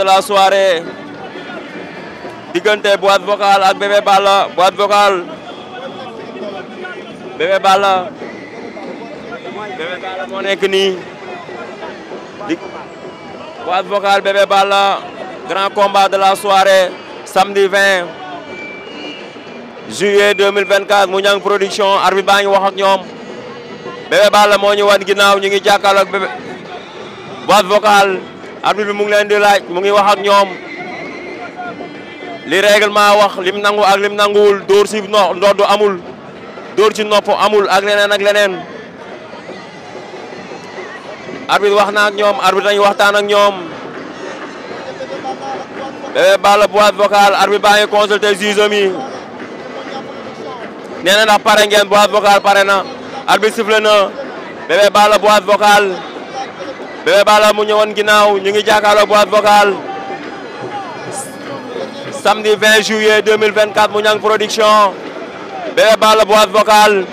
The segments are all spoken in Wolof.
de la soirée diggante Boîte Vocale ak Bébé Balla. Boîte Vocale Bébé Balla moo nekk nii Boîte Vocale Bébé Balla grand combat de la soirée samedi 20 juillet 2024 Mouniang production arbitre baa ngi wax ak ñoom Bébé Balla moo ñu wan ginnaaw ñu ngi jàkkaarloo ak Bébé Boîte Vocale arbitre bi mu ngi leen di laaj mu ngi wax ak ñoom li règlement wax lim nangu ak lim nanguwul dóor si ndodd amul dóor ci nopp amul ak leneen ak leneen arbitre wax na ak ñoom arbitre dañuy waxtaan ak ñoom Bébé Balla Boîte Vocale arbitre baa ngi consulté juge mi nee na ndax pare ngeen Boîte Vocale pare na arbitre sifflé na Bébé Balla Boîte Vocale Bébé Balla mu ñëwoon ginnaaw ñu ngi jàkkaarloo Boîte Vocale samedi 20 juillet 2024 Mouniang production Bébé Balla Boîte Vocale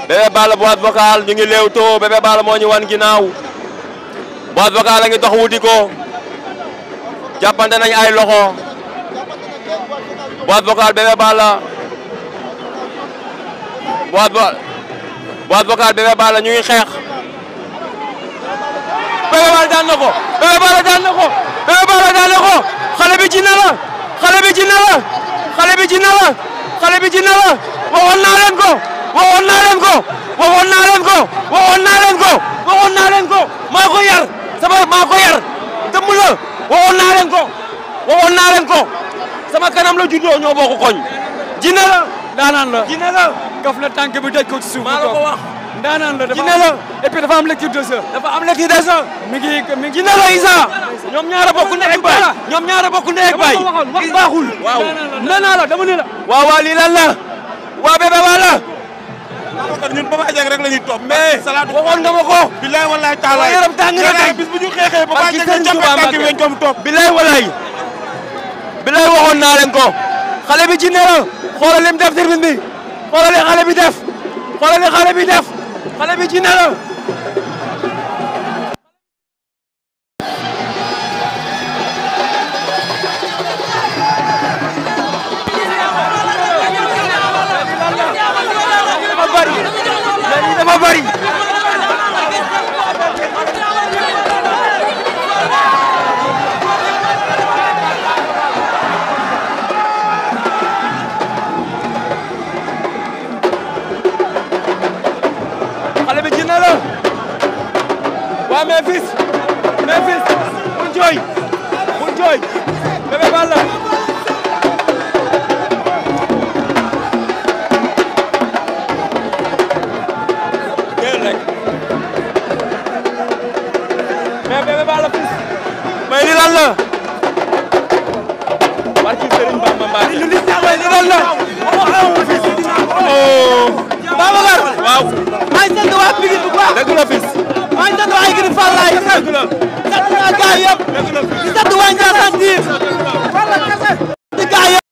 Bébé Balla Boîte Vocale ñu ngi léewtoo Bébé Balla moo ñu wan ginnaaw Boîte Vocale a ngi dox wuti ko jàppante nañ ay loxo Boîte Vocale Bébé Balla Boîte Vocale Bébé Balla ñu ngi xeex Bébé Balla daan na ko Bébé Balla daan na ko Bébé Balla daan na ko xale bi ci na la xale bi ci na la xale bi ci na la xale bi ci na la waxoon naa leen ko waxoon naa leen ko waxoon naa leen ko waxoon naa leen ko waxoon naa leen ko maa ko yar sama maa ko yar dëmm la waxoon naa leen ko waxoon naa leen ko sama kanam la juddoo ñoo bokk koñ ji na la ndaanaan la ji na la kaf la tànk bi daj ko ci suuf maa la ko wax ndaanaan la ji na la et puis dafa am lecture de jeu dafa am lecture de jeu mi ngi ji na la Isa ñoom ñaara bokk ndey ak baay ñoom ñaara bokk ndey ak baay wax baaxul waaw ndaanaan la dama ne la waaw waaw lii lan la waa Bébé Balla ñun Papa Dieng rek la ñuy topp mais salaatu waxoon nga ma ko billaay wallaay taala yaram tàng na tey bis bu ñu xeexee Papa Dieng coppe tànk bi weñ ko topp billaay wallaay billaay waxoon naa leen ko xale bi ci ne la xoolal lim def tribune bi xoolal li xale bi def xoolal li xale bi def xale bi ci ne la dafa bari xale bi jinne la waa Memphis bul jooy Bébé Balla mais li lan la barki Serigne Bamba Mbacké li lan la Babacar waaw maa ngi sant waa Pikine bu baax dëgg la fils maa ngi sant waa Ikri Fallaye dëgg la sant naa gaay yëpp di sant waa Ndiassane Diir wala kese di gaay yëpp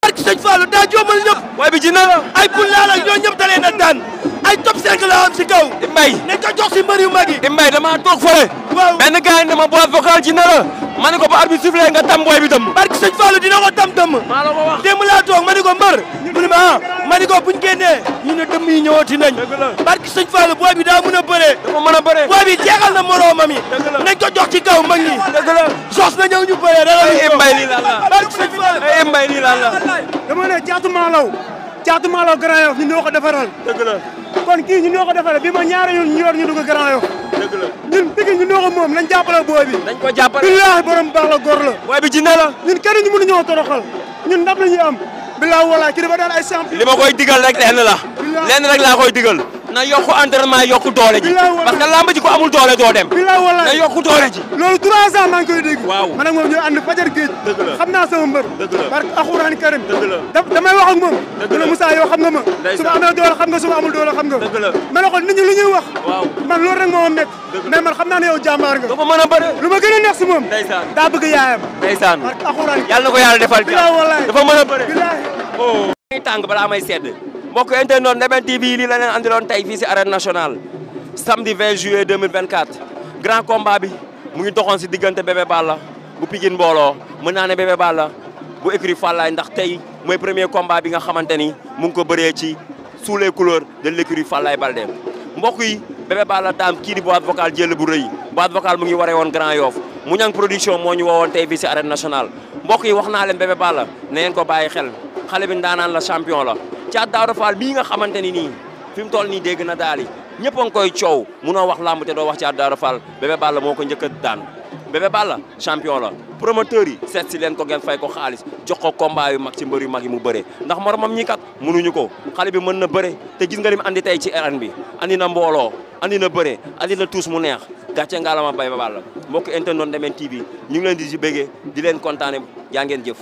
barki Sëñ Fallou daa joomal ñëpp waaye bi jina la ay bul laal ak ñoo ñëpp dalee na daan ay top 5 la am si kaw Imbay nañ ko jox si mbër yu mag yi Imbay dama toog fële waaw benn gars ne ma Boîte Vocale ci na la ma ne ko ba arbitre sifflé nga tam booy bi dëmm barki Sëñ Fallou dina ko tam dëmm maa la ko wax démb laa toog ma ne ko mbër mu ne ma ma ne ko buñ génnee ñu ne dëmm yi ñëwati nañ barki Sëñ Fallou booy bi daa mën a bëree dafa mën a bëree booy bi jeexal na moroomam yi nañ ko jox ci kaw mag ñi dëgg la sos na ñëw ñu bëree dara Imbay lii lan la barki Sëñ Fallou Imbay lii lan la dama ne Caatu Malaw Grand Yoff ñu ñoo ko defaral dëgg la kon kii ñu ñoo ko defaral bi ma ñaari yoon ñu yor ñu dugg Grand Yoff dëgg la ñun Pikine ñu ñoo ko moom nañ jàppale booy bi dañ ko jàppale billaahi borom baax la góor la booy bi jinne la ñun kenn ñu mënu ñoo toroxal ñun ndam la ñuy am billaahi walaay kii dafa daan ay champion li ma koy digal rek lenn rek laa koy digal na yokku entraînement yokku doole ji parce que lamb ji ko amul doole doo dem billaahi walaay na yokku doole ji loolu 3 ans maa ngi koy dégg waaw man ak moom ñoo ànd fajar géej xam naa sama mbër dëgg la barke alxuraan karim dëgg la damay wax ak moom dëgg la mu ne Moussa yow xam nga ma su ma amee doole xam nga su ma amul doole xam nga dëgg la ma ne ko nit ñi lu ñuy wax waaw man loolu rek moo ma métti mais man xam naa ne yow jàmbaar nga dafa mën a bëre lu ma gën a neex si moom ndeysaan daa bëgg yaayam ndeysaan barke alxuraan yàlla na ko yàlla defal billaahi walaay dafa mën a bëre billaahi oh ngay tàng balaa may sedd mbokk internet Ndeben TV lii la leen andiloon tey fii si arène nationale samedi 20 juillet 2024 grand combat bi mu ngi doxoon si diggante Bébé Balla bu Pikine mbooloo mën naa ne Bébé Balla bu écurie Fallaye ndax tey mooy premier combat bi nga xamante ni mu ngi ko bëree ci sous les couleurs de l'écurie Fallaye Baldé mbokk yi Bébé Balla daam kii di boîte vocale jël bu rëy boîte vocale mu ngi waree woon Grand Yoff mu ñang production moo ñu woowoon tey fii si arène nationale mbokk yi wax naa leen Bébé Balla na ngeen ko bàyyi xel xale bi ndaanaan la champion la Thiat Daouda Fall bii nga xamante ni nii fi mu toll nii dégg na daal yi ñëpp a ngi koy coow munoo wax làmb te doo wax Thiat Daouda Fall Bébé Balla moo ko njëkk a daan Bébé Balla champion la promoteur yi seet si leen ko ngeen fay ko xaalis jox ko combat yu mag ci mbër yu mag yi mu bëre ndax moromam ñi kat mënuñu ko xale bi mën na bëre te gis nga lim andi tey ci arène bi andi na mbooloo andi na bëre andi na tuus mu neex gàcce ngaalama Bébé Balla mbokk internet Ndemene TV ñu ngi leen di si bëggee di leen kontaane yaa ngeen jëf